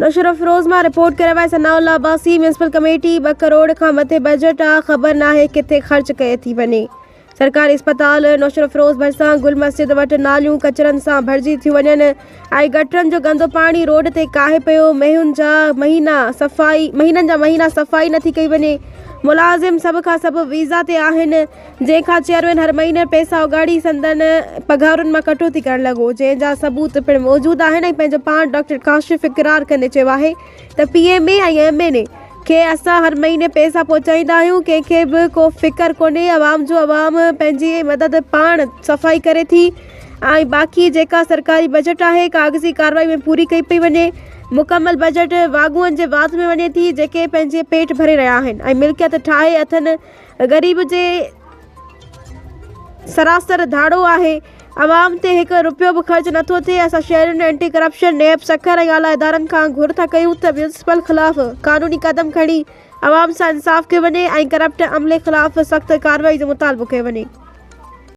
نوشهروفيروز مان رپورٽ ڪري وائي ثناء الله Abbasi municipal committee ٻه ڪروڙ کان مٿي بجيٽ آ خبر ناهي ڪٿي خرچ ڪئي ٿي وڃي سرڪاري اسپتال نوشهروفيروز ڀرسان گل مسجد وٽ ناليون ڪچرن سان ڀرجي ٿيون وڃن ۽ گٽرن جو گندو پاڻي روڊ تي ڪاهي پيو مينهن جا مهينا صفائي مهينن جا مهينا صفائي نٿي ڪئي وڃي ملازم سڀ کان سڀ ويزا تي آهن جنهن کان چيئرمين هر مهيني پئسا اوڳاڙي سندن پگهارن مان ڪٽوتي ڪرڻ لڳو، جنهن جا ثبوت پڻ موجود آهن ۽ پنهنجو پاڻ ڊاڪٽر ڪاشف اقرار ڪندي چيو آهي ته P M A ۽ M N A کي اسان هر مهيني پئسا پهچائيندا آهيون، ڪنهن کي به ڪو فڪر ڪونهي، عوام جو عوام پنهنجي مدد پاڻ صفائي ڪري ٿي ۽ باقي جيڪا سرڪاري بجيٽ آهي ڪاغذي ڪارروائي ۾ پوري ڪئي پئي وڃي، مڪمل بجيٽ واڳونن جي وات ۾ وڃي ٿي جيڪي پنهنجي پيٽ ڀري رهيا آهن ۽ ملڪيت ٺاهي اٿن. غريب جي سراسر ڌاڙو آهي، عوام تي هڪ رپيو به خرچ نٿو ٿئي، اسان شهرين اينٽي ڪرپشن، نيب سکر ۽ اعليٰ ادارن کان گهر ٿا ڪيون ته ميونسپل خلاف قانوني قدم کڻي عوام سان انصاف ڪيو وڃي ۽ ڪرپٽ عملي خلاف سخت ڪارروائي جو مطالبو ڪيو وڃي.